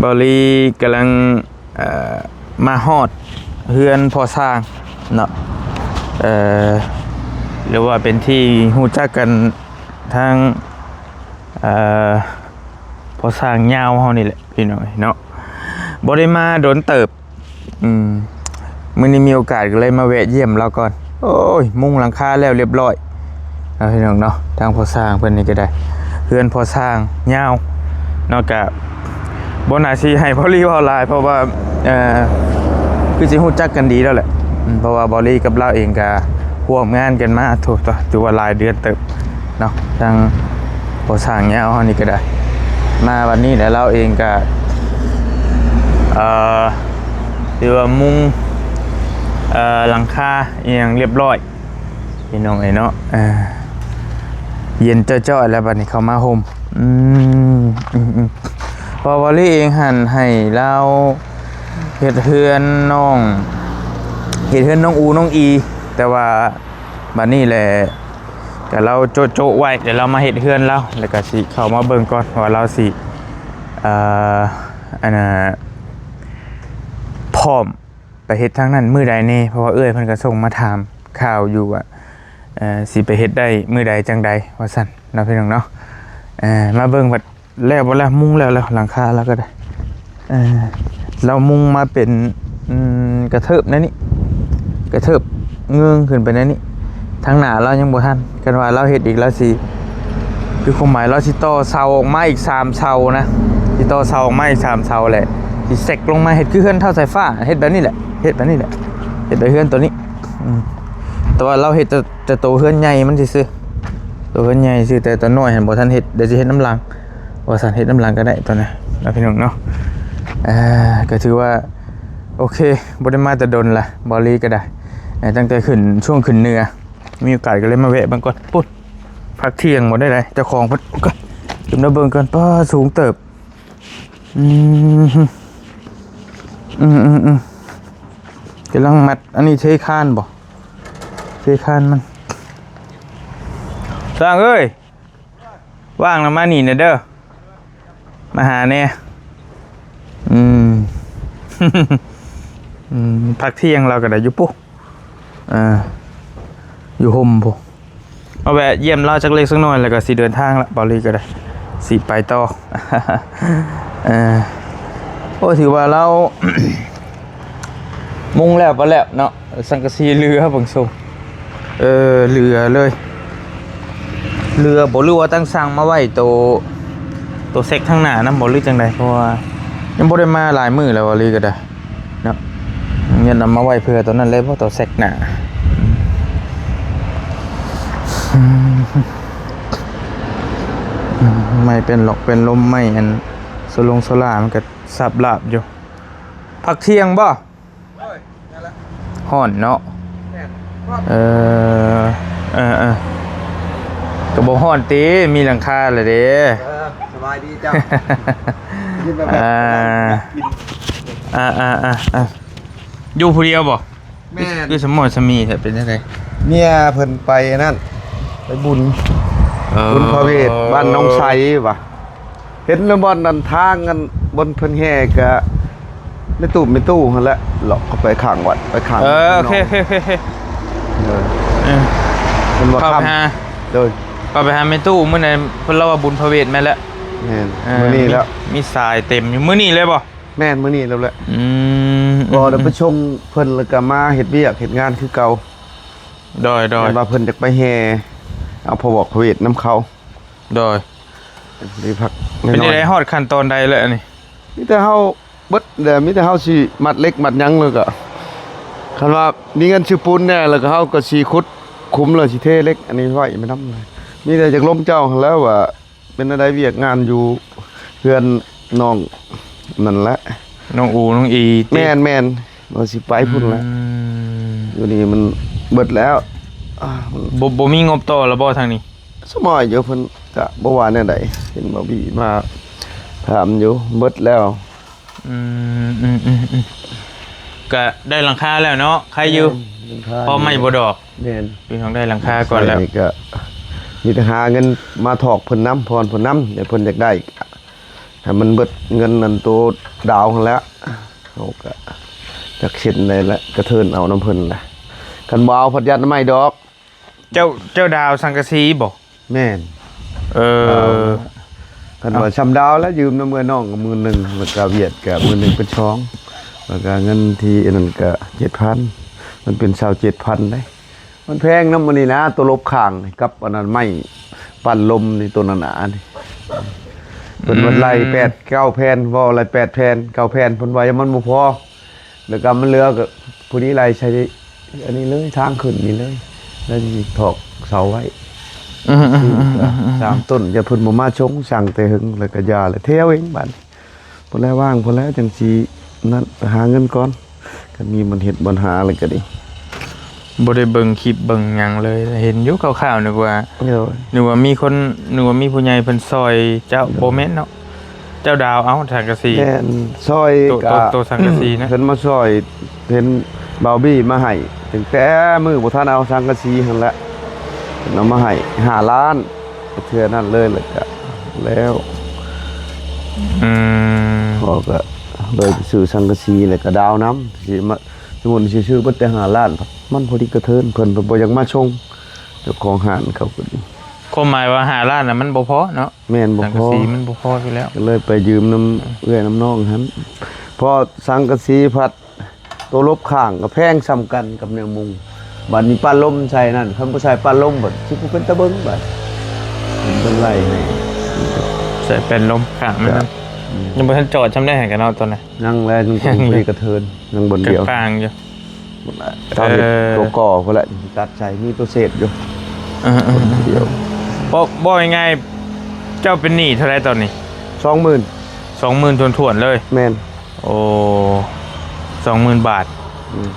ບ່າວລີກຳລັງ ເອີ ມາຮອດເຮືອນພໍ່ຊ່າງເນາະ ເອີ ຫຼືວ່າເປັນທີ່ຮູ້ຈັກກັນທາງ ເອີ ພໍ່ຊ່າງຍາວເຮົານີ້ແຫຼະພີ່ນ້ອງເນາະ ບໍ່ໄດ້ມາດົນເຕີບ. ອືມ ມື້ນີ້ມີໂອກາດກໍເລີຍມາແວະຢ້ຽມລາວກ່ອນ. ໂອ້ຍ ມຸງຫຼັງຄາແລ້ວລຽບຮ້ອຍເນາະ ພີ່ນ້ອງເນາະ. ທາງພໍ່ຊ່າງເພິ່ນນີ້ກໍໄດ້ ເຮືອນພໍ່ຊ່າງຍາວເນາະ ກະບໍ່ໜ້າຊິໃຫ້ບ່າວລີເວົ້າຫຼາຍ ເພາະວ່າ ເອີ ຄືຊິຮູ້ຈັກກັນດີແລ້ວແຫຼະ. ອືມ ເພາະວ່າບ່າວລີກັບລາວເອງກະຮ່ວມງານກັນມາ ໂທ້ ຖືວ່າຫຼາຍເດືອນເຕີບ ເນາະ ທາງພໍ່ຊ່າງຍາວເຮົານີ້ກໍໄດ້ ມາບັດນີ້ແຫຼະ ລາວເອງກໍ ເອີ ຖືວ່າມຸງ ເອີ ຫຼັງຄາອີ່ຫຍັງລຽບຮ້ອຍ ພີ່ນ້ອງເອີຍເນາະ. ເອີ ເຢັນຈ້ອຍໆ ແລ້ວບັດນີ້ເຂົ້າມາຮົ່ມ. ອືມ ອືມໆ ເພາະວ່າບ່າວລີເອງຫັ້ນໃຫ້ລາວເຮັດເຮືອນນ້ອງ ເຮັດເຮືອນນ້ອງອູນ້ອງອີ ແຕ່ວ່າ ບັດນີ້ແຫຼະ ກະລາວໂຈະໆໄວ້ ດຽວລາວມາເຮັດເຮືອນລາວ ແລ້ວກະຊິເຂົ້າມາເບິ່ງກ່ອນວ່າລາວຊິ ເອີ ອັນນ່າ ພ້ອມໄປເຮັດທາງນັ້ນມື້ໃດແດ່ ເພາະວ່າເອື້ອຍເພິ່ນກະສົ່ງມາຖາມຂ່າວຢູ່ວ່າ ເອີ ຊິໄປເຮັດໄດ້ມື້ໃດຈັ່ງໃດວ່າຊັ້ນເນາະ ພີ່ນ້ອງເນາະ. ເອີ ມາເບິ່ງວ່າ ແລ້ວບໍ່ລະ? ມຸງແລ້ວ ແລ້ວ ຫຼັງຄາແລ້ວກໍໄດ້. ເອີ ລາວມຸງມາເປັນ ອືມ ກະເທີບໃນນີ້ ກະເທີບເງິງຂຶ້ນໄປໃນນີ້. ທາງໜ້າລາວຍັງບໍ່ທັນ ຄັນວ່າລາວເຮັດອີກ ລາວຊິ ຄືຄວາມໝາຍລາວຊິຕໍ່ເສົາອອກມາອີກສາມເສົານະ ຊິຕໍ່ເສົາອອກມາອີກສາມເສົາແຫຼະ ຊິແຊັກລົງມາເຮັດຄືເຮືອນທ້າວສາຍຟ້າ ເຮັດແບບນີ້ແຫຼະ ເຮັດແບບນີ້ແຫຼະ ເຮັດແບບເຮືອນໂຕນີ້. ອືມ ແຕ່ວ່າລາວເຮັດແຕ່ ແຕ່ໂຕເຮືອນໃຫຍ່ມັນຊື່ໆ ໂຕເຮືອນໃຫຍ່ຊື່ ແຕ່ໂຕນ້ອຍຫັ້ນບໍ່ທັນເຮັດ ດຽວຊິເຮັດນຳຫຼັງ ວ່າຊັ້ນ ເຮັດນຳຫຼັງກໍໄດ້ຕອນນີ້ເນາະ ພີ່ນ້ອງເນາະ. ເອີ ກໍຖືວ່າໂອເຄ ບໍ່ໄດ້ມາແຕ່ດົນລະ ບ່າວລີກໍໄດ້ ເອີ ຕັ້ງແຕ່ຂຶ້ນ ຊ່ວງຂຶ້ນເໜືອ ມີໂອກາດກໍເລີຍມາແວະເບິ່ງກ່ອນ. ປຸ້ນ ພັກທ່ຽງບໍ່ໄດ້ໃດ ເຈົ້າຂອງເພິ່ນ ໂອ້ຍ ຂຶ້ນມາເບິ່ງກ່ອນ. ປ້າ ສູງເຕີບ. ອືມ ອືມໆໆ ກຳລັງມັດ ອັນນີ້ເທຄານບໍ່? ເທຄານມັນ. ຊ່າງເອີຍ ວ່າງແລ້ວມານີ້ແດ່ເດີ ມາຫາແດ່. ອືມ ອືມ ພັກທ່ຽງລາວກໍໄດ້ຢູ່ປຸ ເອີ ຢູ່ຮົ່ມພຸ້ນ. ມາແວະຢ້ຽມລາວຈັກເລັກສັກໜ້ອຍ ແລ້ວກໍຊິເດີນທາງລະ ບ່າວລີກໍໄດ້ ຊິໄປຕໍ່. ເອີ ໂອ້ ຖືວ່າລາວມຸງແລ້ວປະແລ້ວເນາະ ສັງກະສີເຫຼືອເບິ່ງຊົງ. ເອີ ເຫຼືອເລີຍ ເຫຼືອບໍ່ ຫຼືວ່າຕັ້ງສັ່ງມາໄວ້ໂຕ ໂຕແຊັກທາງໜ້ານຳບໍ່ ຫຼືຈັ່ງໃດ? ເພາະວ່າຍັງບໍ່ໄດ້ມາຫຼາຍມື້ແລ້ວ ບ່າວລີກໍໄດ້ເນາະ ຍັງນຳມາໄວ້ເພື່ອໂຕນັ້ນເລີຍບໍ່ ໂຕແຊັກໜ້າ. ໄມ້ເປັນຫຼອກເປັນລົມ ໄມ້ອັນໂຊລົງໂຊລ່າມັນກໍສັບລາບຢູ່. ພັກທ່ຽງບໍ່? ໂອ້ຍ ນັ້ນແຫຼະ ຮ້ອນເນາະ. ແມ່ນ ຮ້ອນ. ເອີ ເອີໆ ກໍບໍ່ຮ້ອນຕິ ມີຫຼັງຄາແລ້ວເດ້. ເອີ ສະບາຍດີເຈົ້າ. ອ່າ ອ່າໆໆ ຢູ່ຜູ້ດຽວບໍ່? ແມ່ນ. ຄືສະໝໍສະໝີແທ້ ເປັນຈັ່ງໃດ? ເມຍເພິ່ນໄປອັນນັ້ນ ໄປບຸນ ເອີ ບຸນພະເວດ ບ້ານໜອງໄຊວ່າ. ເຫັນແລ້ວບ່ອນນັ້ນ ທາງອັນບ່ອນເພິ່ນແຫ່ກະ ໃນຕູບແມ່ຕູ້ຫັ້ນແຫຼະ ເລາະເຂົ້າໄປຂ້າງວັດ ໄປຂ້າງ. ເອີ ໂອເຄ ໂອເຄ ໂອເຄ ໂອເຄ. ເອີ ເອີ ເພິ່ນວ່າ ເຂົ້າໄປຫາ ຄ່ຳ ໂດຍ ເຂົ້າໄປຫາແມ່ຕູ້ມື້ນັ້ນ ເພິ່ນເລົ່າວ່າບຸນພະເວດແມ່ນແຫຼະ. ແມ່ນ ເອີ ມື້ນີ້ແລ້ວ ມີ ມີສາຍເຕັມຢູ່. ມື້ນີ້ເລີຍບໍ່? ແມ່ນ ມື້ນີ້ແລ້ວແຫຼະ. ອືມ ບໍ່ໄດ້ໄປ ອືມ ສົ່ງເພິ່ນ ແລ້ວກໍມາເຮັດວຽກເຮັດງານຄືເກົ່າ. ໂດຍໆ ແມ່ນວ່າເພິ່ນຢາກໄປແຫ່ເອົາພະວອກພະເວດນຳເຂົາ. ໂດຍ ໄດ້ພັກ ເປັນຈັ່ງໃດ ຮອດຂັ້ນຕອນໃດແລ້ວອັນນີ້? ມີແຕ່ເຮົາເບິດແລ້ວ ມີແຕ່ເຮົາຊິມັດເຫຼັກມັດຫຍັງ ແລ້ວກໍຄັນວ່າມີເງິນຊື້ປູນແດ່ ແລ້ວກໍເຮົາກໍຊິຂຸດຂຸມ ແລ້ວຊິເທເຫຼັກອັນນີ້ໄວ້ນຳ. ມີແຕ່ຢາກລົມເຈົ້າຫັ້ນແຫຼະວ່າ ເປັນແນວໃດວຽກງານຢູ່ເຮືອນນ້ອງນັ້ນແຫຼະ ນ້ອງອູນ້ອງອີຕິ? ແມ່ນໆ ວ່າຊິໄປພຸ້ນແຫຼະ. ອືມ ຢູ່ນີ້ມັນເບິດແລ້ວ. ອ່າ ມັນ ບໍ່ ບໍ່ມີງົບຕໍ່ແລ້ວບໍ່ທາງນີ້? ສະໝໍຢູ່ ເພິ່ນກະບໍ່ວ່າແນວໃດ ເຫັນບ່າວບີມາຖາມຢູ່ ເບິດແລ້ວ. ອືມ ອືມ ອືມ ອືມ ກະໄດ້ຫຼັງຄາແລ້ວເນາະ ໃຄຢູ່. ແມ່ນ ຫຼັງຄາ ພໍໄມ້ບໍ່ດອກ. ແມ່ນ ພີ່ນ້ອງໄດ້ຫຼັງຄາກ່ອນແລ້ວ. ໃຊ້ນີ້ກະມີແຕ່ຫາເງິນມາຖອກເພິ່ນນຳ ຜ່ອນເພິ່ນນຳ ແຕ່ເພິ່ນຢາກໄດ້ ໃຫ້ມັນເບິດເງິນອັນໂຕດາວຫັ້ນແຫຼະ ເຮົາກະຈັກເຮັດແນວໃດລະ ກະເທີນເອົານຳເພິ່ນແຫຼະ ຄັນບໍ່ເອົາພັດຍັດນຳໃໝ່ດອກ. ເຈົ້າ ເຈົ້າດາວສັງກະສີບໍ່? ແມ່ນ. ເອີ ດາວ ຄັນວ່າ ເອົ້າ ຊ່ຳດາວແລ້ວ ຢືມນຳເອື້ອຍນ້ອງໝື່ນໜຶ່ງ ແລ້ວກະຫວຽດກະໝື່ນໜຶ່ງເປັນສອງ ແລ້ວກະເງິນທີ່ອັນນັ້ນກະເຈັດພັນ ມັນເປັນຊາວເຈັດພັນເດ້. ມັນແພງນຳອັນນີ້ນະ ຕົວລົບຂ້າງນີ້ກັບອັນນັ້ນ ໄມ້ປັ້ນລົມນີ້ ຕົວໜາໆນີ້ ເພິ່ນວ່າໄລ່ ອືມ ແປດເກົ້າແຜ່ນ ເວົ້າໄລ່ແປດແຜ່ນເກົ້າແຜ່ນ ເພິ່ນວ່າຍັງມັນບໍ່ພໍ ແລ້ວກໍມັນເຫຼືອກໍພໍດີໄລ່ໃສ່ອັນນີ້ເລີຍ ທາງຂຶ້ນນີ້ເລີຍ ແລ້ວຊິຖອກເສົາໄວ້ ອືມໆໆໆໆ ສາມຕົ້ນ ຢ່າເພິ່ນບໍ່ມາຊົງ ສັ່ງແຕ່ເຫິງ ແລ້ວກໍຢ່າ ແລ້ວເທເອົາເອງບາດນີ້. ພໍແລ້ວວ່າງ ພໍແລ້ວຈັ່ງຊິນັ້ນ ໄປຫາເງິນກ່ອນ ຄັນມີບ່ອນເຮັດບ່ອນຫາແລ້ວກໍດີ. ບໍ່ໄດ້ເບິ່ງຄລິບເບິ່ງຫຍັງເລີຍ ເຫັນຢູ່ຄ່າວໆ ນຶກວ່າ ໂດຍ ນຶກວ່າມີຄົນ ນຶກວ່າມີຜູ້ໃຫຍ່ເພິ່ນຊ່ອຍເຈົ້າ. ໂດຍ ບໍ່ແມ່ນເນາະ ເຈົ້າດາວເອົາສັງກະສີ. ແມ່ນ ຊ່ອຍ ໂຕ ກະ ໂຕ ໂຕສັງກະສີນະ ເພິ່ນມາຊ່ອຍ ເຫັນບ່າວບີມາໃຫ້ ຕັ້ງແຕ່ມື້ບໍ່ທັນເອົາສັງກະສີຫັ້ນແຫຼະ ເພິ່ນເອົາມາໃຫ້ຫ້າລ້ານ ເທື່ອນັ້ນເລີຍ ແລ້ວກະແລ້ວ. ອືມ ເຮົາກະເລີຍໄປຊື້ສັງກະສີ ແລ້ວກະດາວນຳ ຊິມາ ສົມມຸດຊິຊື້ເບິດແຕ່ຫ້າລ້ານ ມັນພໍດີກະເທີນ ເພິ່ນບໍ່ຢາກມາຊົງ ເຈົ້າຂອງຮ້ານເຂົາກໍດີ. ຄວາມໝາຍວ່າຫ້າລ້ານນະ ມັນບໍ່ພໍເນາະ. ແມ່ນ ບໍ່ພໍ ສັງກະສີມັນບໍ່ພໍຢູ່ແລ້ວ ກໍເລີຍໄປຢືມນຳເອື້ອຍນຳນ້ອງຫັ້ນ ເພາະສັງກະສີພັດ ໂຕລົບຂ້າງກໍແພງສ່ຳກັນກັບແນວມຸງ ບາດນີ້ປັ້ນລົມໃສ່ນັ້ນ ຄັນບໍ່ໃສ່ປັ້ນລົມ ບັດຊິບໍ່ເປັນຕາເບິ່ງ ບາດເພິ່ນເບິ່ງໄລ່ໃຫ້ ໃສ່ແປ້ນລົມຂ້າງມັນນຳ. ອືມ ຍັງບໍ່ທັນຈອດຊ່ຳໄດ໋ ຫັ້ນກະເນາະ ຕອນນັ້ນ ຍັງແລ ຍັງບໍ່ໄດ້ກະເທີນ ຍັງບ່ອນດຽວ ກາງຢູ່ ຖ້າເຮັດ ເອີ ຕົວກໍ່ພຸ້ນແຫຼະ ຕັດໃສ່ ມີຕົວເສດຢູ່ ເອີໆ ດຽວ ເວົ້າ ເວົ້າງ່າຍໆ ເຈົ້າເປັນໜີ້ເທົ່າໃດຕອນນີ້? ສອງໝື່ນ ສອງໝື່ນຖ້ວນໆ ເລີຍ. ແມ່ນ. ໂອ້ ສອງໝື່ນບາດ. ອືມ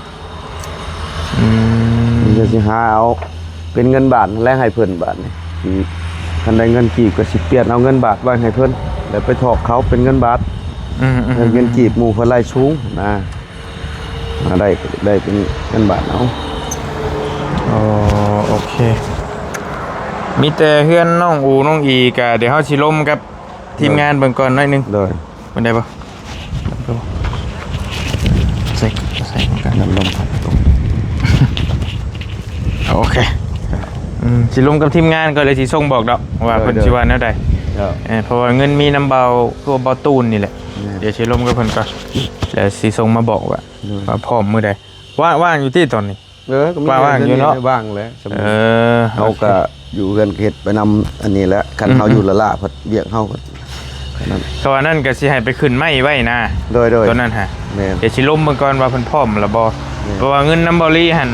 ອືມ ດຽວຊິຫາເອົາເປັນເງິນບາດແລ້ວໃຫ້ເພິ່ນບາດນີ້ ຄັນໄດ້ເງິນກີບກໍຊິປ່ຽນເອົາເງິນບາດໄວ້ໃຫ້ເພິ່ນ ແລ້ວໄປຖອກເຂົາເປັນເງິນບາດ. ອືມໆໆ ເງິນ ເງິນກີບໝູ່ເພິ່ນໄລ່ສູງນະ ມາໄດ້ກໍຢາກໄດ້ເປັນເງິນບາດເອົາ. ໂອ້ ໂອເຄ ມີແຕ່ເຮືອນນ້ອງອູ ນ້ອງອີ ກະດຽວເຮົາຊິລົມກັບ ທີມງານເບິ່ງກ່ອນໜ້ອຍໜຶ່ງ. ໂດຍ ມັນໄດ້ບໍ່? ໃສ່ ໃສ່ນຳລົມພັດ. ໂອເຄ ອືມ ຊິລົມກັບທີມງານກ່ອນ ແລ້ວຊິສົ່ງບອກດອກວ່າ ໂດຍ ເພິ່ນ ໂດຍ ຊິວ່າແນວໃດ. ເຈົ້າ ເອີ ເພາະວ່າເງິນມີນຳເບົາ ຄືວ່າເບົາຕູນນີ້ແຫຼະ. ແມ່ນ ດຽວຊິລົມກັບເພິ່ນກ່ອນ ແລ້ວຊິສົ່ງມາບອກວ່າ ໂດຍ ວ່າພ້ອມມື້ໃດ. ວ່າງ ວ່າງຢູ່ຕິຕອນນີ້? ເອີ ກໍມີ ວ່າງໆ ຢູ່ເນາະ ວ່າງແຫຼະ. ເອີ ເຮົາກໍ ໂອເຄ ຢູ່ເຮືອນເຮັດໄປນຳອັນນີ້ແຫຼະ ຄັນ ອືມໆ ເຮົາຢູ່ລ້າໆ ພັດວຽກເຮົາກໍນັ້ນ ເພາະວ່ານັ້ນກໍຊິໃຫ້ໄປຂຶ້ນໄມ້ໄວ້ນະ. ໂດຍໆ ຕອນນັ້ນຫະ ແມ່ນ ດຽວຊິລົມເບິ່ງກ່ອນວ່າເພິ່ນພ້ອມແລ້ວບໍ່. ແມ່ນ ເພາະວ່າເງິນນຳເບົາລີຫັ້ນ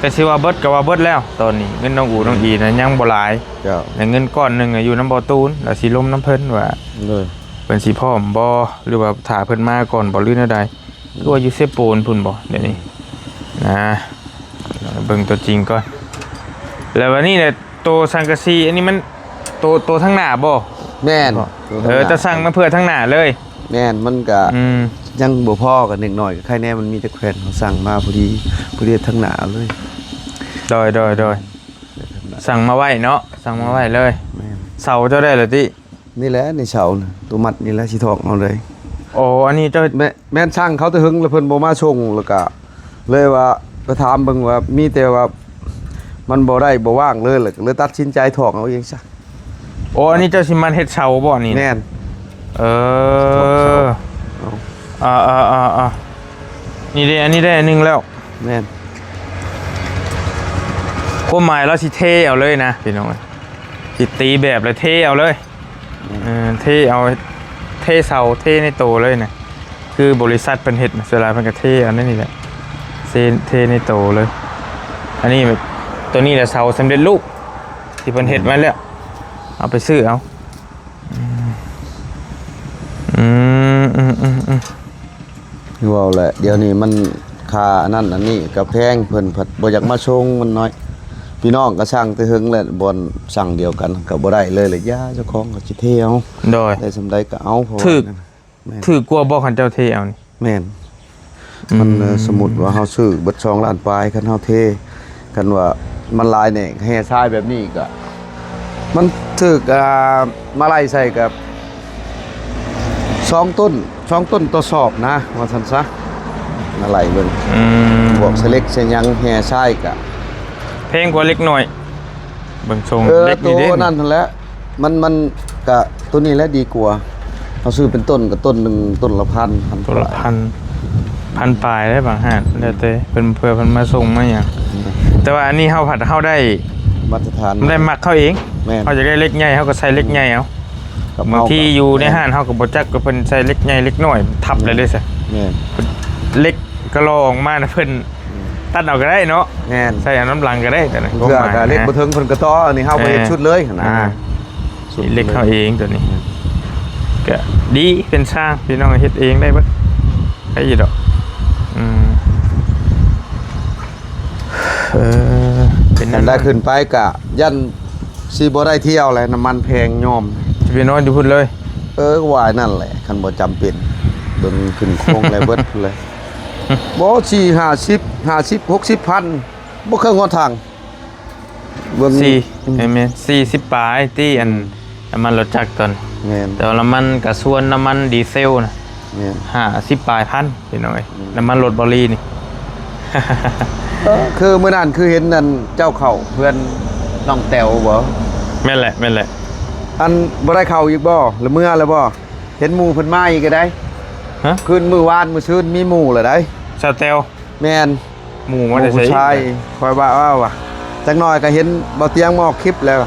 ກໍຊິວ່າເບິດກໍວ່າເບິດແລ້ວ ຕອນນີ້ເງິນນ້ອງອູ ນ້ອງອີນະ ຍັງບໍ່ຫຼາຍ. ເຈົ້າ ແລະເງິນກ້ອນໜຶ່ງຢູ່ນຳເບົາຕູນ ແລ້ວຊິລົມນຳເພິ່ນວ່າ ໂດຍ ເພິ່ນຊິພ້ອມບໍ່ ຫຼືວ່າຖ້າເພິ່ນມາກ່ອນບໍ່ ຫຼືແນວໃດ. ຄືວ່າຢູ່ເຊໂປນພຸ້ນບໍ່ ດຽວນີ້ນະ ເບິ່ງຕົວຈິງກ່ອນ. ແລ້ວບາດນີ້ແຫຼະ ໂຕສັງກະສີອັນນີ້ມັນ ໂຕ ໂຕທາງໜ້າບໍ່? ແມ່ນ ເອີ ເຈົ້າສັ່ງມາເພື່ອທາງໜ້າເລີຍ. ແມ່ນ ມັນກະ ອືມ ຍັງບໍ່ພໍກັນ ເດັກນ້ອຍກໍໃຄແນ່ ມັນມີແຕ່ແຂວນ ເຮົາສັ່ງມາພໍດີ ພໍດີທາງໜ້າເລີຍ. ໂດຍ ໂດຍ ໂດຍ ສັ່ງມາໄວ້ເນາະ ສັ່ງມາໄວ້ເລີຍ. ແມ່ນ ເສົາເຈົ້າໄດ້ແລ້ວຕິ? ນີ້ແຫຼະ ໃນເສົານະ ຕົວມັດນີ້ແຫຼະ ຊິຖອກເອົາເລີຍ. ໂອ້ ອັນນີ້ເຈົ້າ ແມ່ນ ແມ່ນຊ່າງເຂົາແຕ່ເຫິງ ແລ້ວເພິ່ນບໍ່ມາສົ່ງ ແລ້ວກະເລີຍວ່າໄປຖາມເບິ່ງວ່າ ມີແຕ່ວ່າມັນບໍ່ໄດ້ ບໍ່ວ່າງເລີຍ ແລ້ວກະເລີຍຕັດສິນໃຈຖອກເອົາເອງຊະ. ໂອ້ ອັນນີ້ເຈົ້າຊິມາເຮັດເສົາບໍ່ນີ້? ແມ່ນ. ເອີ ເອົາ ອ່າໆໆໆ ນີ້ເດ້ ອັນນີ້ໄດ້ອັນໜຶ່ງແລ້ວ. ແມ່ນ ຄວາມໝາຍລາວຊິເທເອົາເລີຍນະ ພີ່ນ້ອງເອີຍ ຊິຕີແບບແລ້ວເທເອົາເລີຍ. ແມ່ນ ເອີ ເທເອົາ ເທເສົາ ເທໃນໂຕເລີຍນະ ຄືບໍລິສັດເພິ່ນເຮັດນະ ສ່ວນຫຼາຍເພິ່ນກໍເທເອົາໃນນີ້ແຫຼະ ເທ ເທໃນໂຕເລີຍ. ອັນນີ້ ໂຕນີ້ແຫຼະເສົາສຳເລັດຮູບທີ່ເພິ່ນເຮັດໄວ້ແລ້ວ ເອົາໄປຊື້ເອົາ. ອືມ ອືມໆໆ ຄືເວົ້າແຫຼະ ດຽວນີ້ມັນຄ່າອັນນັ້ນອັນນີ້ກໍແພງ ເພິ່ນພັດບໍ່ຢາກມາສົ່ງ ມັນນ້ອຍ. ພີ່ນ້ອງກໍສັ່ງແຕ່ເຫິງແລ້ວ ບ່ອນສັ່ງດຽວກັນກໍບໍ່ໄດ້ເລີຍ ແລ້ວຢ່າ ເຈົ້າຂອງກໍຊິເທເອົາ. ໂດຍ ໄດ້ສ່ຳໃດກໍເອົາ ເພາະວ່າຖືກ ແມ່ນ ຖືກກວ່າບໍ່ ຄັນເຈົ້າເທເອົານີ້? ແມ່ນ ອືມ ມັນ ເອີ ສົມມຸດວ່າເຮົາຊື້ເບິດສອງລ້ານປາຍ ຄັນເຮົາເທ ຄັນວ່າມັນຫຼາຍແນ່ ແຮ່ຊາຍແບບນີ້ກະ ມັນຖືກ ອ່າ ມາໄລ່ໃສ່ກະ ສອງຕົ້ນ ສອງຕົ້ນຕໍ່ສອບນະ ວ່າຊັ້ນຊະ ມາໄລ່ເບິ່ງ ອືມ ພວກສະເຫຼັກສະຫຍັງແຮ່ຊາຍກະ ແພງກວ່າເຫຼັກນ້ອຍ ເບິ່ງຊົງ ເອີ ເຫຼັກນີ້ເດ້ ໂຕນັ້ນຫັ້ນແຫຼະ ມັນ ມັນກະໂຕນີ້ແຫຼະດີກວ່າ ເຮົາຊື້ເປັນຕົ້ນກະຕົ້ນໜຶ່ງ ຕົ້ນລະພັນ ພັນ ຕົ້ນລະພັນ ພັນປາຍເດ້ ບາງຮ້ານ ແລ້ວແຕ່ເພິ່ນ ເພື່ອເພິ່ນມາສົ່ງມາຫຍັງ ອືມ ແຕ່ວ່າອັນນີ້ເຮົາພັດ ເຮົາໄດ້ມາດຕະຖານ ໄດ້ມັກເຮົາເອງ ແມ່ນ ເຮົາຢາກໄດ້ເຫຼັກໃຫຍ່ ເຮົາກໍໃສ່ເຫຼັກໃຫຍ່ເອົາ ອືມ ບາງທີຢູ່ໃນຮ້ານເຮົາກໍບໍ່ຈັກວ່າເພິ່ນໃສ່ເຫຼັກໃຫຍ່ເຫຼັກນ້ອຍທັບ ອືມ ໄດ້ເລີຍຊະ ແມ່ນ ເຫຼັກກະຫຼໍ່ອອກມານະ ເພິ່ນ ອືມ ຕັດເອົາກໍໄດ້ເນາະ ແມ່ນ ໃສ່ເອົານຳຫຼັງກໍໄດ້ ແຕ່ ເທື່ອກໍເຫຼັກບໍ່ເຖິງເພິ່ນກໍຕໍ່ ອັນນີ້ເຮົາ ເອີ ບໍ່ເຮັດຊຸດເລີຍຫັ້ນນະ ເອີ ຊຸດເຫຼັກເຮົາເອງຕົວນີ້ ອືມ ກໍດີ ເປັນຊ່າງ ພີ່ນ້ອງເຮັດເອງໄດ້ເບິດ ໄດ້ຢູ່ດອກ ອືມ ເອີ ເປັນ ຄັນໄດ້ຂຶ້ນໄປກະຢ້ານຊິບໍ່ໄດ້ທ່ຽວແຫຼະ ນ້ຳມັນແພງຍອມ ຊິໄປນອນຢູ່ພຸ້ນເລີຍ ເອີ ວ່ານັ້ນແຫຼະ ຄັນບໍ່ຈຳເປັນ ເບິ່ງຂຶ້ນໂຄງແລ້ວເບິດພຸ້ນແຫຼະ ບໍ່ ສີ່ ຫ້າສິບ ຫ້າສິບ ຫົກສິບພັນ ບໍ່ເຄີຍຮອດທາງ ເບິ່ງ ສີ່ ອືມ ແມ່ນໆ ສີ່ສິບປາຍຕິ ອັນ ອືມ ນ້ຳມັນລົດຈັກຕອນ ແມ່ນ ແຕ່ວ່ານ້ຳມັນກະຊວນນ້ຳມັນດີເຊວນະ ແມ່ນ ຫ້າສິບປາຍພັນ ພີ່ນ້ອງເອີຍ ອືມ ນ້ຳມັນລົດເບົາຫຼີນີ້ ເອີ ຄືມື້ນັ້ນຄືເຫັນອັນເຈົ້າເຂົ້າເຮືອນນ້ອງແຕວບໍ່? ແມ່ນແຫຼະ ແມ່ນແຫຼະ ອັນບໍ່ໄດ້ເຂົ້າອີກບໍ່ ຫຼືເມືອແລ້ວບໍ່? ເຫັນໝູ່ເພິ່ນມາອີກແລ້ວໃດ໋ ຮະ ຄືນມື້ວານມື້ຊືນມີໝູ່ແລ້ວໃດ໋ ສາວແຕວ ແມ່ນ ໝູ່ມາແຕ່ໃສ ໝູ່ຜູ້ຊາຍ ຂ້ອຍວ່າ ອ້າວ ວ່າ ຈັກໜ້ອຍກໍເຫັນເບົາຕຽງມາອອກຄລິບແລ້ວ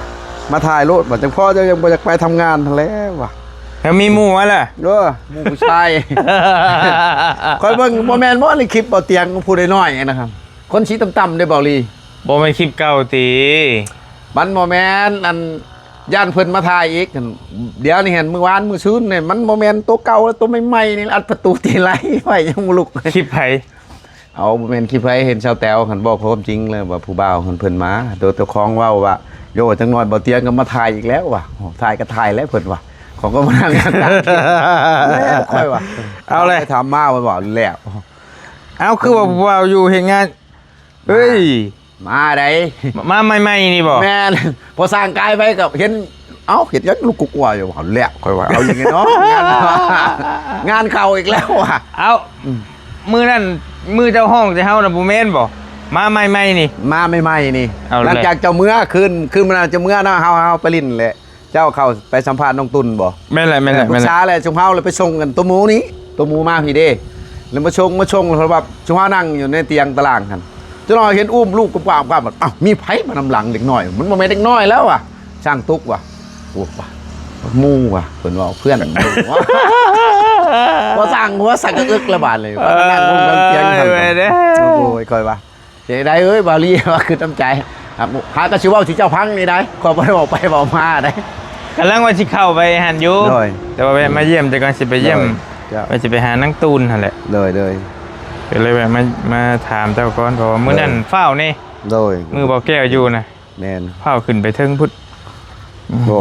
ມາຖ່າຍໂລດ ວ່າ ຈັ່ງພໍເຈົ້າຍັງບໍ່ຢາກໄປທຳງານຫັ້ນແຫຼະ ວ່າ ແລ້ວມີໝູ່ມາລະ ເອີ ໝູ່ຜູ້ຊາຍ ຂ້ອຍເບິ່ງ ບໍ່ແມ່ນບໍ່ ໃນຄລິບເບົາຕຽງຜູ້ນ້ອຍໆ ນະຄັບ ຄົນສີຕ່ຳໆ ເດ້ ເບົາຫຼີ ບໍ່ແມ່ນຄລິບເກົ່າຕິ? ມັນບໍ່ແມ່ນ ອັນ ຢ້ານເພິ່ນມາຖ່າຍອີກ ດຽວນີ້ຫັ້ນ ມື້ວານມື້ຊືນນີ້ ມັນບໍ່ແມ່ນໂຕເກົ່າ ໂຕໃໝ່ໆ ນີ້ ອັດປະຕູຕີໄລ່ໄວ້ ຍັງບໍ່ລຸກ ຄລິບໃຜ? ເອົາ ບໍ່ແມ່ນຄລິບໃຜ ເຫັນສາວແຕວຫັ້ນ ເວົ້າຄວາມຈິງເລີຍວ່າ ຜູ້ບ່າວຫັ້ນເພິ່ນມາ ໂຕເຈົ້າຂອງເວົ້າວ່າ ໂຢ ຈັກໜ້ອຍເບົາຕຽງກໍມາຖ່າຍອີກແລ້ວວ່າ ໂອ້ ຖ່າຍກໍຖ່າຍແລ້ວເພິ່ນວ່າ ເຂົາກໍມານັ່ງ ຂ້ອຍວ່າ ເອົາແຫຼະ ຖາມໄປຖາມມາ ເພິ່ນວ່າແລ້ວ ເອົາ ຄືວ່າຜູ້ບ່າວຢູ່ເຮັດງານ ເອີຍ ມາໃດ໋ ມາໃໝ່ໆ ນີ້ບໍ່? ແມ່ນ ພໍສ້າງກາຍໄປກໍເຫັນ ເອົ້າ ເຮັດຫຍັງລຸກກຸກກົວຢູ່ ເອົາແລ້ວ ຂ້ອຍວ່າ ເອົາອີກແລ້ວເນາະ ງານ ງານເຂົ້າອີກແລ້ວວ່າ ເອົ້າ ອືມ ມື້ນັ້ນ ມື້ເຈົ້າຮ້ອງໃສ່ເຮົານະ ບໍ່ແມ່ນບໍ່? ມາໃໝ່ໆ ນີ້ ມາໃໝ່ໆ ນີ້ ເອົາແລ້ວ ຫຼັງຈາກເຈົ້າເມືອ ຄືນ ຄືນມື້ນັ້ນເຈົ້າເມືອເນາະ ເຮົາ ເຮົາໄປຫຼິ້ນແຫຼະ ເຈົ້າເຂົ້າໄປສຳພາດນ້ອງຕຸ່ນບໍ່? ແມ່ນແຫຼະ ແມ່ນແຫຼະ ປຶກສາແຫຼະ ຊຸມເຮົາເລີຍໄປສົ່ງກັນຕົວໝູນີ້ ຕົວໝູມາພີ້ເດ້ ແລ້ວມາສົ່ງ ມາສົ່ງ ເພາະວ່າຊຸມເຮົານັ່ງຢູ່ໃນຕຽງຕະລ່າງຫັ້ນ ຈັກໜ້ອຍເຫັນອຸ້ມລູກກວາບໆ ອ້າວ ມີໃຜມານຳຫຼັງເດັກນ້ອຍ ມັນບໍ່ແມ່ນເດັກນ້ອຍແລ້ວວ່າ ຊ່າງຕຸກວ່າ ໂອ້ ວ່າ ໝູ່ວ່າ ເພິ່ນເວົ້າ ເພື່ອນ ວ່າ ບໍ່ຊ່າງຫົວສັກກະເອິກລະບາດເລີຍ ວ່ານັ່ງລົງນຳຕຽງຫັ້ນ ໂອ້ຍ ຂ້ອຍວ່າ ເຈໄດເອີຍ ບ່າວລີວ່າຄິດນຳໃຈ ຫາກໍຊິເວົ້າຊິເຈົ້າພັງນີ້ໄດ ຂ້ອຍບໍ່ໄດ້ເວົ້າໄປເວົ້າມາໄດ ກຳລັງວ່າຊິເຂົ້າໄປຫັ້ນຢູ່ ໂດຍ ແຕ່ວ່າແວະມາຢ້ຽມ ແຕ່ກ່ອນຊິໄປຢ້ຽມ ໂດຍ ເຈົ້າ ວ່າຊິໄປຫານາງຕູນຫັ້ນແຫຼະ ໂດຍ ໂດຍ ກໍເລີຍແວະມາ ມາຖາມເຈົ້າກ່ອນ ເພາະວ່າມື້ນັ້ນ ໂດຍ ຟ້າວແດ່ ໂດຍ ມື້ບໍ່ແກ້ວຢູ່ນະ ແມ່ນ ຟ້າວຂຶ້ນໄປເທິງພຸ້ນ ໂອ້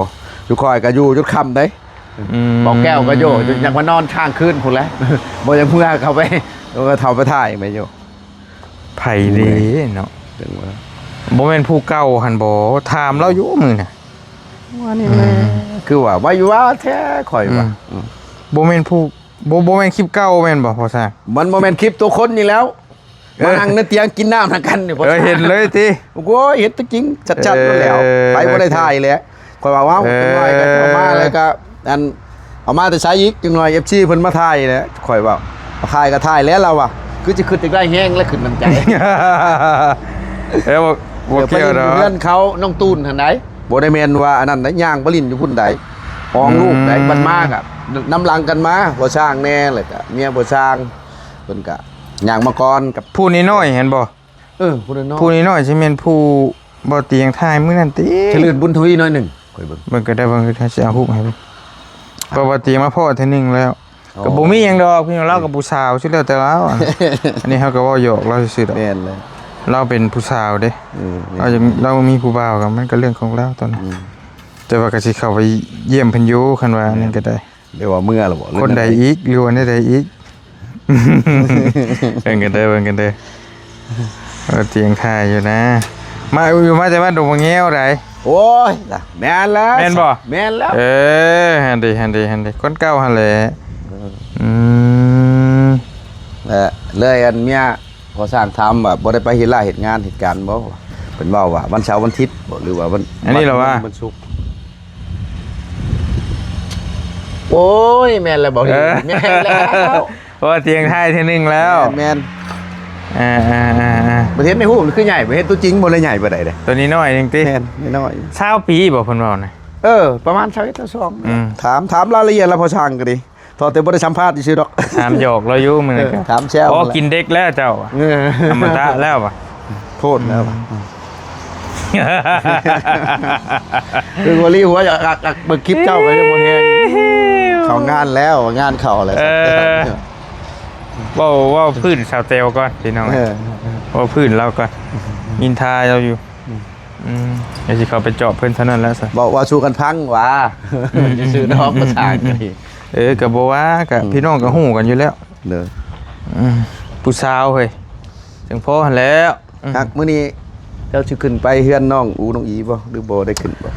ຢູ່ຂ້ອຍກໍຢູ່ຈົນຄ່ຳເດ້ ອືມ ບໍ່ແກ້ວກໍຢູ່ ຢາກມານອນຄ້າງຄືນພຸ້ນແຫຼະ ບໍ່ຢາກເມືອ ເຂົ້າໄປ ເອີ ເຂົ້າໄປຖ່າຍໄປຢູ່ ໃຜເດ້ເນາະ ເອີ ຈັ່ງວ່າ ບໍ່ແມ່ນຜູ້ເກົ່າຫັ້ນບໍ່? ຖາມລາວຢູ່ມື້ນະ ວ່ານີ້ແຫຼະ ອືມ ຄືວ່າ ວ່າຢູ່ວ່າແທ້ ຂ້ອຍວ່າ ອືມ ອືມ ບໍ່ແມ່ນຜູ້ ບໍ່ ບໍ່ແມ່ນຄລິບເກົ່າແມ່ນບໍ່ ພໍ່ຊ້າງ? ມັນບໍ່ແມ່ນຄລິບຕົວຄົນນີ້ແລ້ວ ເອີ ມານັ່ງໃນຕຽງກິນນ້ຳນຳກັນນີ້ ເອີ ເຫັນເລີຍຕິ ໂອ້ຍ ເຫັນຕົວຈິງຊັດໆ ເອີ ໂລດແລ້ວ ໄປບໍ່ໄດ້ຖ່າຍແຫຼະ ຂ້ອຍວ່າ ເອີ ເອົາ ຈັກໜ້ອຍກໍເອົາມາ ແລ້ວກໍ ອັນ ເອົາມາແຕ່ໃສອີກ ຈັກໜ້ອຍ ເອັຟຊີ ເພິ່ນມາຖ່າຍແຫຼະ ຂ້ອຍວ່າ ຖ່າຍກໍຖ່າຍແລ້ວ ລາວວ່າ ຄືຊິຄິດຢາກໄດ້ແຮງ ແລະ ຂຶ້ນນຳໃຈ ເອີ ບໍ່ ບໍ່ ເອີ ກ່ຽວດອກ ໄປຫຼິ້ນຢູ່ເຮືອນເຂົາ ນ້ອງຕູນຫັ້ນໃດ ບໍ່ໄດ້ແມ່ນວ່າອັນນັ້ນໃດ ຍ່າງໄປຫຼິ້ນຢູ່ພຸ້ນໃດ ອອງລູກໃດ ອືມ ບັດມາກໍນຳຫຼັງກັນມາ ພໍ່ຊ້າງແດ່ ແລ້ວກໍເມຍພໍ່ຊ້າງ ເພິ່ນກໍຍ່າງມາກ່ອນກັບ ຜູ້ນ້ອຍໆ ຫັ້ນບໍ່? ເອີ ຜູ້ນ້ອຍໆ ຜູ້ນ້ອຍໆ ຊິແມ່ນຜູ້ບໍ່ຕຽງຖ່າຍມື້ນັ້ນຕິ ສະເຫຼີນບຸນທະວີໜ້ອຍໜຶ່ງ ຂ້ອຍເບິ່ງ ເບິ່ງກໍໄດ້ ເບິ່ງກໍໄດ້ ຊິເອົາຮູບໃຫ້ເບິ່ງ ເພາະວ່າຕຽງມາພໍ້ເທື່ອໜຶ່ງແລ້ວ ອໍ ກໍບໍ່ມີຫຍັງດອກ ພີ່ນ້ອງ ລາວກໍຜູ້ສາວ ສຸດແລ້ວແຕ່ລາວ ອັນນີ້ເຮົາກໍເວົ້າຫຍອກລາວຊື່ໆ ດອກ ແມ່ນແລ້ວ ລາວເປັນຜູ້ສາວເດ້ ອືມ ລາວຍັງ ລາວມີຜູ້ບ່າວກໍມັນກໍເລື່ອງຂອງລາວຕອນນັ້ນ ອືມ ແຕ່ວ່າກໍຊິເຂົ້າໄປຢ້ຽມເພິ່ນຢູ່ ຄັນວ່າອັນນັ້ນກໍໄດ້ ແມ່ນ ຫຼືວ່າເມືອແລ້ວບໍ່ ຄົນໃດອີກ ຫຼືວ່າແນວໃດອີກ ເບິ່ງກັນເດີ ເບິ່ງກັນເດີ ເອີ ຕຽງຖ່າຍຢູ່ນະ ມາຢູ່ ມາແຕ່ບ້ານດົງມະແງວໃດ ໂອ້ຍ ແມ່ນແລ້ວ ແມ່ນບໍ່ ແມ່ນແລ້ວ ເອີ ຫັ້ນເດ ຫັ້ນເດ ຫັ້ນເດ ຄົນເກົ່າຫັ້ນແຫຼະ ອືມ ແລະ ເລີຍອັນເມຍພໍ່ຊ່າງຖາມວ່າ ບໍ່ໄດ້ໄປເຮັດລາເຮັດງານເຮັດການບໍ່? ເພິ່ນເວົ້າວ່າ ວັນເສົາວັນທິດບໍ່ ຫຼືວ່າວັນ ອັນນີ້ລະວ່າ ວັນສຸກ. ໂອ້ຍ ແມ່ນແລ້ວບໍ່? ເອີ ແມ່ນແລ້ວ ເພາະວ່າຕຽງທ້າຍເທື່ອໜຶ່ງແລ້ວ. ແມ່ນ ແມ່ນ. ອ່າໆໆໆ ປະເທດໃນຮູບຄືໃຫຍ່ ປະເທດຕົວຈິງບໍ່ໄດ້ໃຫຍ່ປານໃດເດ້. ຕົວນ້ອຍໆ ເອງຕິ? ແມ່ນ ນ້ອຍໆ. ຊາວປີບໍ່ເພິ່ນເວົ້ານະ? ເອີ ປະມານຊາວເອັດ ຊາວສອງ. ອືມ ຖາມ ຖາມລາຍລະອຽດລະພໍ່ຊ່າງກໍດີ. ເພາະແຕ່ບໍ່ໄດ້ສຳພາດຊື່ໆດອກ. ຖາມຫຍອກລາວຢູ່ມື້ນັ້ນ. ເອີ ກໍຖາມແຊວ. ອໍ ແລ້ວ ກິນເດັກແລ້ວເຈົ້າ. ເອີ ອະມະຕະແລ້ວຫວາ? ໂພດແລ້ວຫວາ? ອືມ ຄືວ່າລີຫົວຢາກອັກໆ ເບິ່ງຄລິບເຈົ້າກໍຍັງບໍ່ແຮງ. ເຂົ້າງານແລ້ວ ງານເຂົ້າແລ້ວ. ເອີ ເວົ້າ ເວົ້າພື້ນສາວແຕວກ່ອນພີ່ນ້ອງ. ເອີ ເວົ້າພື້ນລາວກ່ອນ ນິນທາລາວຢູ່. ອືມ ອືມ ດຽວຊິເຂົ້າໄປຈອບເພິ່ນເທົ່ານັ້ນແຫຼະຊະ. ເວົ້າ ເວົ້າສູ່ກັນຟັງຫວາ? ອືມ ຊື່ໆດອກ ພາສາອັງກິດ. ເອີ ກໍບໍ່ວ່າ ກໍ ອືມ ພີ່ນ້ອງກໍຮູ້ກັນຢູ່ແລ້ວ. ເດີ ອືມ ຜູ້ສາວເຮີ້ຍ ຈັ່ງພໍຫັ້ນແຫຼະ. ອືມ ຮັກ ມື້ນີ້ເຈົ້າຊິຂຶ້ນໄປເຮືອນນ້ອງອູນ້ອງອີບໍ່ ຫຼືບໍ່ໄດ້ຂຶ້ນບໍ່?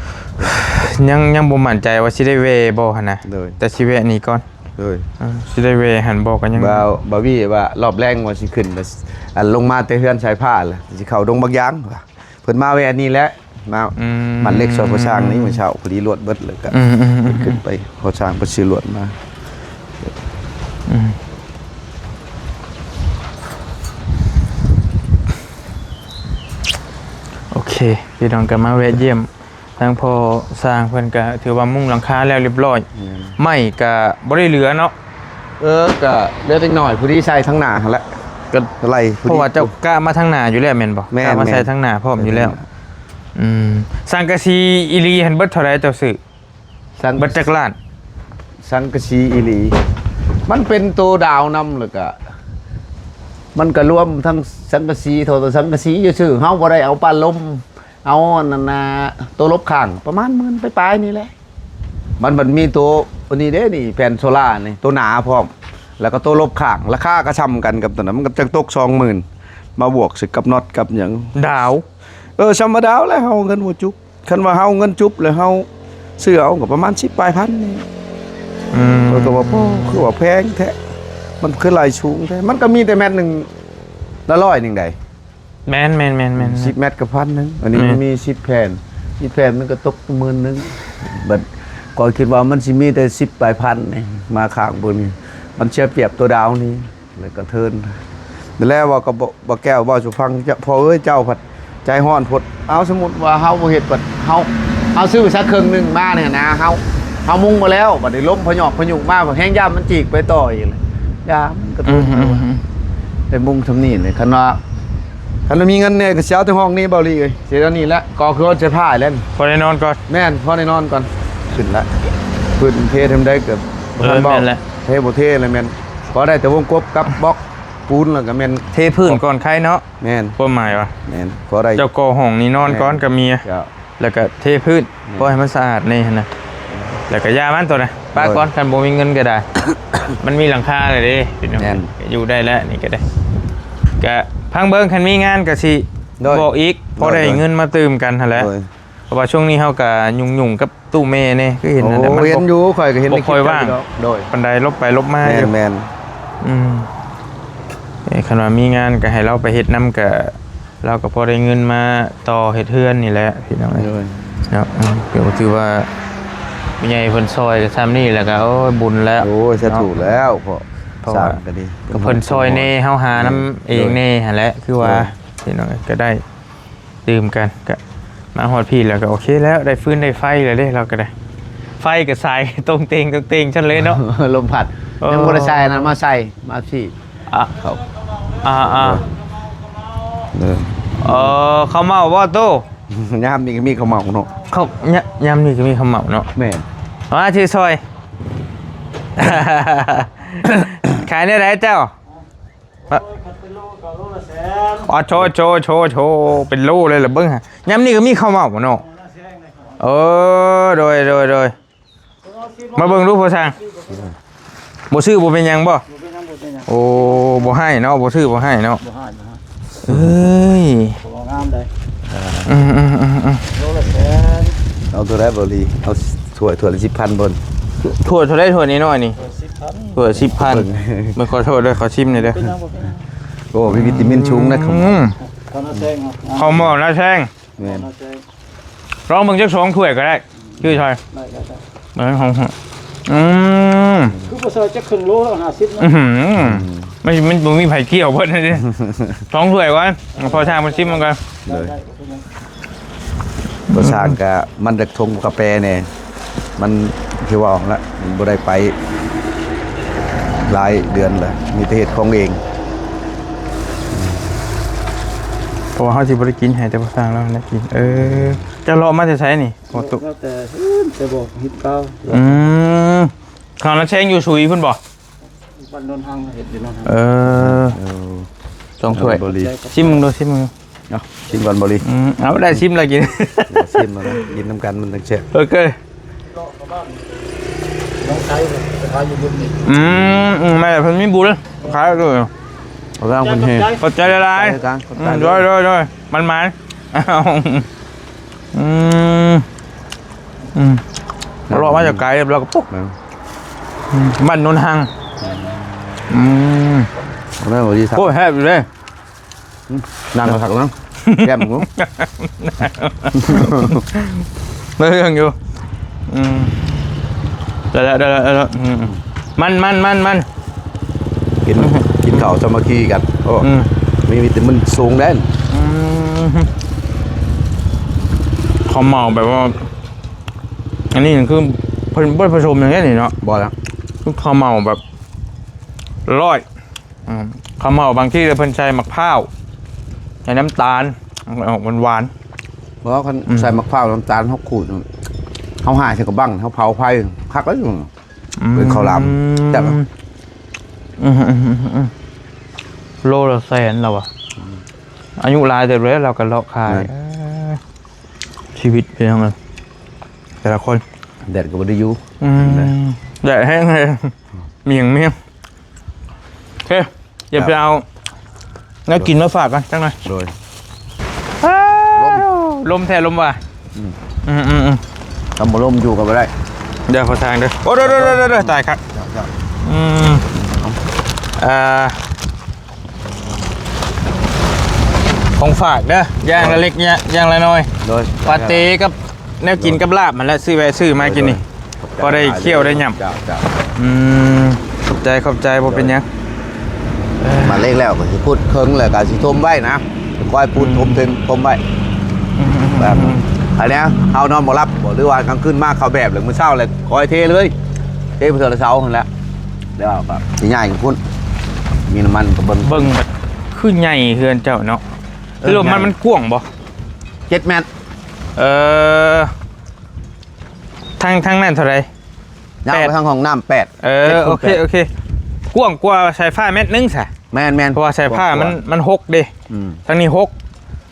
ຍັງ ຍັງບໍ່ໝັ້ນໃຈວ່າຊິໄດ້ແວ່ບໍ່ຫັ້ນນະ. ໂດຍ ແຕ່ຊິແວະນີ້ກ່ອນ. ໂດຍ ເອີ ຊິໄດ້ແວ່ຫັ້ນບໍ່ ກໍຍັງ ບ່າວ ບ່າວວີວ່າລອບແລງວ່າຊິຂຶ້ນ ອັນ ລົງມາແຕ່ເຮືອນສາຍຟ້າລະ ຊິເຂົ້າດົງບັກຢາງວ່າ. ເພິ່ນມາແວ່ນີ້ແຫຼະ ມາ ອືມ ບ້ານເລັກຊອຍພໍ່ຊ່າງນີ້ ມື້ເຊົ້າພໍດີລວດເບິດ ແລ້ວກໍ ອືມໆໆໆ ເພິ່ນຂຶ້ນໄປ ພໍ່ຊ່າງເພິ່ນຊື້ລວດມາ. ອືມ ໂອເຄ ພີ່ນ້ອງກໍມາແວະຢ້ຽມ ທາງພໍ່ຊ່າງເພິ່ນກໍຖືວ່າມຸງຫຼັງຄາແລ້ວລຽບລ້ອຍ. ແມ່ນ ໄມ້ກໍບໍ່ໄດ້ເຫຼືອເນາະ. ເອີ ກໍເຫຼືອເລັກນ້ອຍ ພໍດີໃສ່ທາງໜ້າຫັ້ນແຫຼະ ກໍໄລ່ພໍດີ. ເພາະວ່າເຈົ້າກະມາທາງໜ້າຢູ່ແລ້ວແມ່ນບໍ່? ແມ່ນ ກະມາໃສ່ ແມ່ນ ທາງໜ້າພ້ອມຢູ່ແລ້ວ. ແມ່ນ ອືມ ສັງກະສີອີ່ຫຼີຫັ້ນເບິດເທົ່າໃດເຈົ້າຊື້? ສັງ ເບິດຈັກລ້ານ? ສັງກະສີອີ່ຫຼີ ມັນເປັນໂຕດາວນຳ ແລ້ວກະ ມັນກະລວມທັງສັງກະສີ ເທົ່າແຕ່ສັງກະສີຊື່ໆ ເຮົາບໍ່ໄດ້ເອົາປາລົມ ເອົາອັນນັ້ນນະ ໂຕລົບຂ້າງ ປະມານໝື່ນປາຍໆນີ້ແຫຼະ. ມັນ ມັນມີໂຕ ໂຕນີ້ເດ້ນີ້ ແຜ່ນໂຊລານີ້ ໂຕໜາພ້ອມ ແລ້ວກໍໂຕລົບຂ້າງ ລາຄາກໍຊ່ຳກັນກັບໂຕນັ້ນ ມັນກໍຈັກຕົກສອງໝື່ນ ມາບວກໃສ່ກັບນັອດກັບຫຍັງ ດາວ. ເອີ ຊ່ຳວ່າດາວແຫຼະ ເຮົາເງິນບໍ່ຈຸກ. ຄັນວ່າເຮົາເງິນຈຸບແລ້ວເຮົາຊື້ເອົາກໍປະມານສິບປາຍພັນນີ້. ອືມ ຂ້ອຍກໍວ່າ ໂອ້ ຄືວ່າແພງແທ້ ມັນຄືໄລ່ສູງແທ້. ມັນກໍມີແຕ່ແມັດໜຶ່ງລະຮ້ອຍໜຶ່ງໃດ໋. ແມ່ນໆໆໆໆ ສິບແມັດກໍພັນໜຶ່ງ ອັນນີ້ ແມ່ນ ມັນມີສິບແຜ່ນ ສິບແຜ່ນມັນກໍຕົກໝື່ນໜຶ່ງ. ບັດຂ້ອຍຄິດວ່າມັນຊິມີແຕ່ສິບປາຍພັນນີ້ ມາຂ້າງເບິ່ງນີ້ ມັນເສຍປຽບຕົວດາວນີ້ ແລ້ວກໍເທີນ. ແລ້ວວ່າກໍບໍ່ ບໍ່ແກ້ວເວົ້າສູ່ຟັງ ເຈົ້າ ພໍ່ເອີຍ ເຈົ້າພັດໃຈຮ້ອນໂພດ. ເອົາ ສົມມຸດວ່າເຮົາບໍ່ເຮັດ ບັດເຮົາ ເຮົາຊື້ສັກເຄິ່ງໜຶ່ງມານີ້ນະ ເຮົາ ເຮົາມຸງມາແລ້ວ ບັດນີ້ລົມພະຍອກພະຍຸມາ ແຮງຢ້ານມັນຈີກໄປຕໍ່ອີກ ຢ້ານມັນກະທົບ. ອືມໆໆ ໄດ້ມຸງຊ່ຳນີ້ແຫຼະ. ຄັນວ່າ ຄັນວ່າມີເງິນແດ່ກໍຊິເອົາແຕ່ຫ້ອງນີ້ ເບົາຫຼີເອີຍ ຊິເອົານີ້ແຫຼະ ກໍຄືວ່າຈະພາຍແລ້ວ ພໍໄດ້ນອນກ່ອນ. ແມ່ນ ພໍໄດ້ນອນກ່ອນ. ຂຶ້ນລະ ພື້ນເທທຳໃດກໍບໍ່ທັນເວົ້າ. ເອີ ແມ່ນແຫຼະ ເທບໍ່ເທລະແມ່ນ ພໍໄດ້ແຕ່ວົງກົບກັບບລັອກປູນ ແລ້ວກໍແມ່ນເທພື້ນກ່ອນໄຄເນາະ. ແມ່ນ ຄວາມໝາຍວ່າ ແມ່ນ ພໍໄດ້ ເຈົ້າກໍ່ຫ້ອງນີ້ນອນກ່ອນ ແມ່ນ ກັບເມຍ ເຈົ້າ ແລ້ວກໍເທພື້ນ ແມ່ນ ພໍໃຫ້ມັນສະອາດແດ່ຫັ້ນນະ. ແລ້ວກໍຢ່າມັນໂຕນະ ປະກ່ອນ ຄັນບໍ່ມີເງິນກໍໄດ້ ມັນມີຫຼັງຄາແລ້ວເດ້ພີ່ນ້ອງ. ແມ່ນ ຢູ່ໄດ້ແລ້ວນີ້ກໍໄດ້ ກໍຟັງເບິ່ງ ຄັນມີງານກໍຊິ ໂດຍ ບອກອີກ ໂດຍ ພໍໄດ້ເງິນມາຕື່ມກັນຫັ້ນແຫຼະ. ໂດຍ ເພາະວ່າຊ່ວງນີ້ເຮົາກໍຫຍຸ້ງໆກັບຕູ້ແມ່ແດ່ ຄືເຫັນຫັ້ນແຫຼະ. ໂອ້ ມັນ ເຫັນຢູ່ ຂ້ອຍກໍເຫັນ ບໍ່ຄ່ອຍວ່າງ ໃນຄລິບເຈົ້າຢູ່ດອກ. ໂດຍ ປານໃດ ຫຼົບໄປຫຼົບມາຢູ່. ແມ່ນໆ ອືມ ເອີ ຄັນວ່າມີງານກໍໃຫ້ລາວໄປເຮັດນຳ ກໍລາວກໍພໍໄດ້ເງິນມາຕໍ່ເຮັດເຮືອນນີ້ແຫຼະພີ່ນ້ອງ. ໂດຍ ເນາະ ອືມ ກໍຖືວ່າຜູ້ໃຫຍ່ເພິ່ນຊ່ອຍກໍຊ່ຳນີ້ແຫຼະ ກໍ ໂອ້ຍ ບຸນແລ້ວ. ໂອ້ຍ ສາທຸແລ້ວ ເພາະ ເພາະວ່າ ສ້າງກໍດີ ກໍເພິ່ນຊ່ອຍແດ່ ເຮົາຫານຳ ແມ່ນ ເອງແດ່ຫັ້ນແຫຼະ ໂດຍ ຄືວ່າ ໂດຍ ພີ່ນ້ອງ ກໍໄດ້ ຕື່ມກັນ ກະມາຮອດພີ້ແລ້ວກະໂອເຄແລ້ວ ໄດ້ຟືນໄດ້ໄຟແລ້ວເດ້ ລາວກະໄດ້ ໄຟກະສາຍຕົງເຕັງຕົງເຕັງຊັ້ນເລີຍເນາະ ລົມພັດ ເອີ ຍັງບໍ່ໄດ້ໃສ່ອັນນັ້ນມາໃສ່ ມາພີ້ ອ່ະ ເຂົ້າ ອ່າໆ ເອີ ເອີ ເຂົ້າເໝົາບໍ່ໂຕ? ຍາມນີ້ກະມີເຂົ້າເໝົາເນາະ ເຂົ້າ ຍາມນີ້ກະມີເຂົ້າເໝົາເນາະ ແມ່ນ ມາຖືຊ່ອຍ ຂາຍແນວໃດເຈົ້າ? ໂອ້ຍ ຄັນເປັນໂລກໍໂລລະແສນ ອໍ ໂຊ ໂຊ ໂຊ ໂຊ ເປັນໂລເລີຍລະເບິ່ງຫາ ຍາມນີ້ກໍມີເຂົ້າເໝົາເນາະ ໂລລະແສນເລີຍ ເອີ ໂດຍ ໂດຍ ໂດຍ ມາເບິ່ງດູພໍ່ຊ່າງ ບໍ່ຊື້ບໍ່ເປັນຫຍັງບໍ່? ບໍ່ເປັນຫຍັງ ບໍ່ເປັນຫຍັງ ໂອ້ ບໍ່ໃຫ້ເນາະ ບໍ່ຊື້ບໍ່ໃຫ້ເນາະ ບໍ່ໃຫ້ ບໍ່ໃຫ້ ເອີຍ ບໍ່ງາມເດ້ ອືມໆໆໆ ໂລລະແສນ ເອົາເທົ່າໃດບໍ່ລີ ເອົາຖ້ວຍ ຖ້ວຍລະສິບພັນບໍ່? ຖ້ວຍເທົ່າໃດ ຖ້ວຍນ້ອຍໆນີ້? ຖ້ວຍສິບ ถ้วยสิบพัน เบิ่ง ขอโทษเด้อ ขอชิมหน่อยเด้อ เป็นหยังบ่เป็นหยัง โอ้ มีวิตามินสูงนะ อืม ข้าวหน้าแซงครับ ข้าวหม้อหน้าแซง แม่น ข้าวหน้าแซง ลองเบิ่งจักสองถ้วยก็ได้ ชื่อซอย ได้ ได้ ได้ เออ ของ อืม คือบ่ใส่จักครึ่งโลแล้ว ห้าสิบนะ อื้อหือ มัน มันบ่มีไผเกี่ยวเบิดเลยเด้ สองถ้วยก่อน พอช่างมันชิมมันก่อน ได้ ได้ บ่เป็นหยัง บ่สร้างกะมันจะทงกาแฟแหน่ มันคือว่าออกละ มันบ่ได้ไปหลายเดือนแล้ว มีแต่เฮ็ดของเอง เพราะว่าเฮาสิบ่ได้กินให้แต่พอสร้างแล้วได้กิน เออ เจ้าเลาะมาแต่ไสนี่ บ่ตุ มาแต่ แต่บอกหินเก่า อืม ข้าวหน้าแซงอยู่สุยพุ้นบ่ บ้านโนนหัง เฮ็ดอยู่โนนหัง เออ เออ สองถ้วย บอลี ชิมมึงดู ชิมมึงดู เนาะ ชิมก่อนบอลี อืม เอาได้ชิมแล้วกิน ชิมแล้วนะ กินนำกันมันจั่งแซ่บ โอเค น้องไทยเนี่ย ไปขายอยู่บุญนี่ อืม อืม แม่เพิ่นมีบุญ ขายด้วย เอาไปเอาคนเฮ ขอบใจหลายๆ ขอบใจ ขอบใจ อืม โดย โดย โดย มันๆ อ้าว อืม อืม เลาะมาจากไกลแล้วก็ปุ๊บ แม่น อืม บ้านโนนหัง อืม เอาได้บ่ดีครับ โอ้ย แซ่บอยู่เด้ อืม นั่งมาคักเนาะ แก้มกู ได้เรื่องอยู่ อืม ได้แล้ว ได้แล้ว ได้แล้ว อืม มัน มัน มัน มัน กิน กินข้าวสามัคคีกัน โอ้ อืม มีวิตามินสูงแน่น อืม ข้าวเหมาแบบว่า อันนี้คือเพิ่นบ่ได้ผสมหยังได๋นี่เนาะ บ่แล้ว คือข้าวเหมาแบบร้อย อืม ข้าวเหมาบางทีเพิ่นใส่มะพร้าว ใส่น้ำตาล ออกหวานๆ บ่ว่าคัน อืม ใส่มะพร้าว น้ำตาล เฮาขูด เฮาหาใส่กะบัง เฮาเผาไฟ คักแล้วอยู่ อืม เป็นข้าวหลาม แซ่บอะ อืม อืม อืม อืม โลละแสนแล้ววะ อืม อายุหลายเติบแล้ว เราก็เลาะขาย แม่น เอ้อ ชีวิตเป็นยังไง แต่ละคน แดดก็บ่ได้อยู่ อืม นะ แดดแห้งเลย เมี่ยง เมี่ยง โอเค เดี๋ยวไปเอาแนวกินมาฝากกันจังหน่อย โดย อ้าว ลม ลมแท้ลมว่ะ อืม อืม อืม อืม คำบ่ลมอยู่ก็บ่ได้ เดี๋ยวขอทางเด้อ โอ้ เด้อ เด้อ เด้อ เด้อ ตายครับ เจ้า เจ้า อืม อ่า ของฝากเด้อ อย่างละเล็ก อย่างละน้อย โดย ปาเต้กับแนวกินกับลาบหั่นแหละ ซื้อแวะซื้อมากินนี่ โดย พอได้เคี้ยวได้หย่ำ เจ้า เจ้า อืม ขอบใจ ขอบใจ บ่เป็นหยัง มาเล็กแล้วก็สิพุดเคิงแล้วก็สิถมไว้นะ คอยพุด อืม ถมเทิง ถมไว้ อืม แบบ อันเนี้ยเฮานอนบ่หลับบ่ หรือว่ากลางคืนมาเข้าแบบเลย มื้อเช้าเลยคอยเทเลย เทไปเทื่อละเสาหั่นแหละ แล้วก็สิย้ายขึ้นพุ้น มีน้ำมันก็เบิ่ง เบิ่งแบบคือใหญ่เฮือนเจ้าเนาะ เออ คือว่ามัน ใหญ่ มันกว้างบ่ เจ็ดเมตร เออ ทาง ทางนั้นเท่าไหร่ ยาวไป แปด ทางห้องน้ำแปด เออ เจ็ดคูณ โอเค แปด โอเค กว้างกว่าสายฟ้าเมตรหนึ่งซะ แม่นๆ เพราะว่าสายฟ้ามัน กว้างกว่า มันหกเด้ อืม ทางนี้หก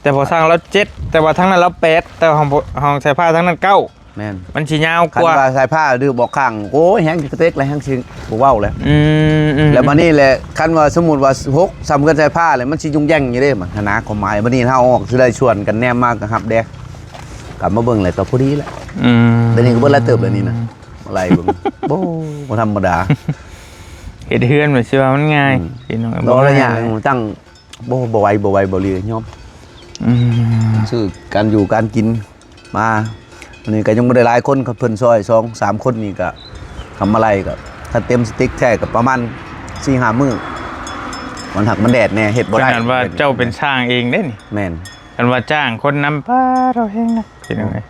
แต่พอสร้างแล้วเจ็ด แต่ว่าทางนั้นแล้วแปด แต่ห้อง ห้องสายฟ้าทางนั้นเก้า แม่น มันสิยาวกว่า คันว่าสายฟ้าดื้อบอกข้าง โอ้ย แฮงสิเต็กแล้ว แฮงสิบ่เว้าแล้ว อืม อืม แล้วบัดนี้แหละ คันว่าสมมุติว่าหก ส่ำเฮือนสายฟ้าแล้ว มันสิยุ่งแย่งอยู่เด้ มันหั้นนะ ความหมาย บัดนี้เฮาออกสิได้ชวนกันแนมมาก็ฮับแด กลับมาเบิ่งแล้วก็พอดีแล้ว อืม เดี๋ยวนี้ก็เบิ่งหลายเติบแล้วนี่นะ มาไล่เบิ่ง โอ้ บ่ธรรมดา เฮ็ดเฮือนแบบสิว่ามันง่าย อืม พี่น้อง บ่ระยะ บ่ง่าย ตั้ง บ่ บ่ไหว บ่ไหว บ่เหลือยอม อืม ซื้อการอยู่การกินมา อันนี้ก็ยังบ่ได้หลายคนครับ เพิ่นซอยสองสามคนนี่ก็ ทำอะไรก็ ถ้าเต็มสติ๊กแท้ก็ประมาณสี่ห้ามื้อ มันหักมันแดดแน่ เฮ็ดบ่ได้ ขนาดว่าเจ้าเป็นช่างเองเด้นี่ แม่น คันว่าจ้างคนนำ ป๊าด เราแฮงนะพี่น้องเอ้ย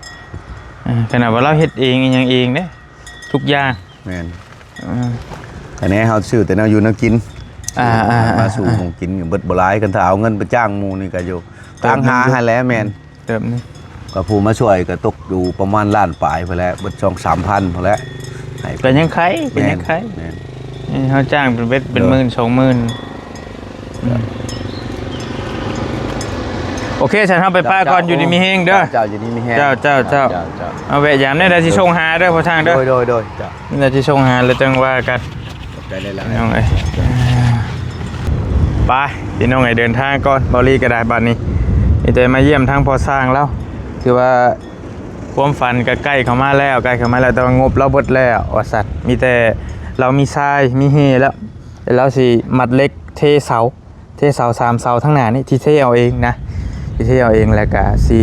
เออ ขนาดว่าเราเฮ็ดเองอิหยังเองเด้ ทุกอย่าง แม่น เออ อันนี้เฮาซื้อแต่แนวอยู่แนวกิน อ่า อ่า มาสู่ อ่า ของกินเบิดบ่หลาย คันถ้าเอาเงินไปจ้างหมู่นี่ก็อยู่ เติบหนึ่ง ตางหาหั่นแหละ แม่น เติบหนึ่ง ก็ผู้มาช่วยก็ตกอยู่ประมาณล้านปลายพุ้นแหละ เบิดสองสามพันพุ้นแหละ ให้ ก็ยังไข ก็ยังไข แม่น แม่น นี่เฮาจ้างเป็นเว็ดเป็น เออ หมื่นสองหมื่น อืม โอเค ฉันเฮาไปป้าก่อน เจ้า อยู่ดีมีแฮงเด้อ เจ้า อยู่ดีมีแฮง เจ้า เจ้า เจ้า เจ้า เจ้า เอาแวะยามแน่ ได้สิส่งหาเด้อ พ่อช่างเด้อ โดย โดย โดย เจ้า ได้สิส่งหาแล้วจังว่ากัน ขอบใจหลายๆ น้องเอ้ย ไป พี่น้องเอ้ย เดินทางก่อน เบาลีก็ได้บัดนี้ มีแต่มาเยี่ยมทางพ่อช่างแล้ว ถือว่า ความฝันก็ใกล้เข้ามาแล้ว ใกล้เข้ามาแล้ว แต่ว่างบเราเบิดแล้ว ว่าซั่น มีแต่ ລາວມີຊາຍມີເຮແລ້ວ ແລ້ວລາວຊິມັດເຫຼັກເທເສົາ ເທເສົາສາມເສົາທາງໜ້ານີ້ ທີ່ເທເອົາເອງນະ ທີ່ເທເອົາເອງ ແລ້ວກະຊິ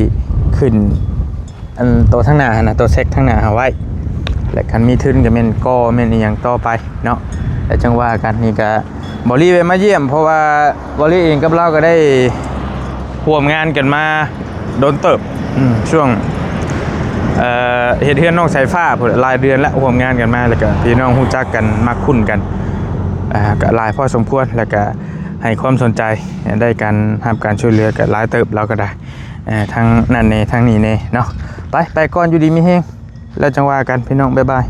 ຂຶ້ນ ອັນໂຕທາງໜ້າຫັ້ນນະ ໂຕແຊັກທາງໜ້າເຮົາໄວ້ ແລະຄັນມີທຶນກໍແມ່ນກໍ່ແມ່ນອີ່ຫຍັງຕໍ່ໄປເນາະ ແລ້ວຈັ່ງວ່າກັນ. ນີ້ກະ ເບົາຫຼີແວ່ມາຢ້ຽມ ເພາະວ່າເບົາຫຼີເອງກັບລາວກໍໄດ້ຮ່ວມງານກັນມາດົນເຕີບ ອືມ ຊ່ວງ ເອີ ເຮັດເຮືອນນ້ອງສາຍຟ້າພຸ້ນ ຫຼາຍເດືອນລະ ຮ່ວມງານກັນມາ ແລ້ວກະພີ່ນ້ອງຮູ້ຈັກກັນ ມັກຄຸ້ນກັນ ອ່າ ກະຫຼາຍພໍສົມຄວນ ແລ້ວກະໃຫ້ຄວາມສົນໃຈ ໄດ້ການຮັບການຊ່ວຍເຫຼືອກະຫຼາຍເຕີບ ລາວກໍໄດ້ ເອີ ທັງນັ້ນແດ່ ທັງນີ້ແດ່ເນາະ. ໄປ ໄປກ່ອນ ຢູ່ດີມີແຮງ ແລ້ວຈັ່ງວ່າກັນ ພີ່ນ້ອງ ບາຍບາຍ.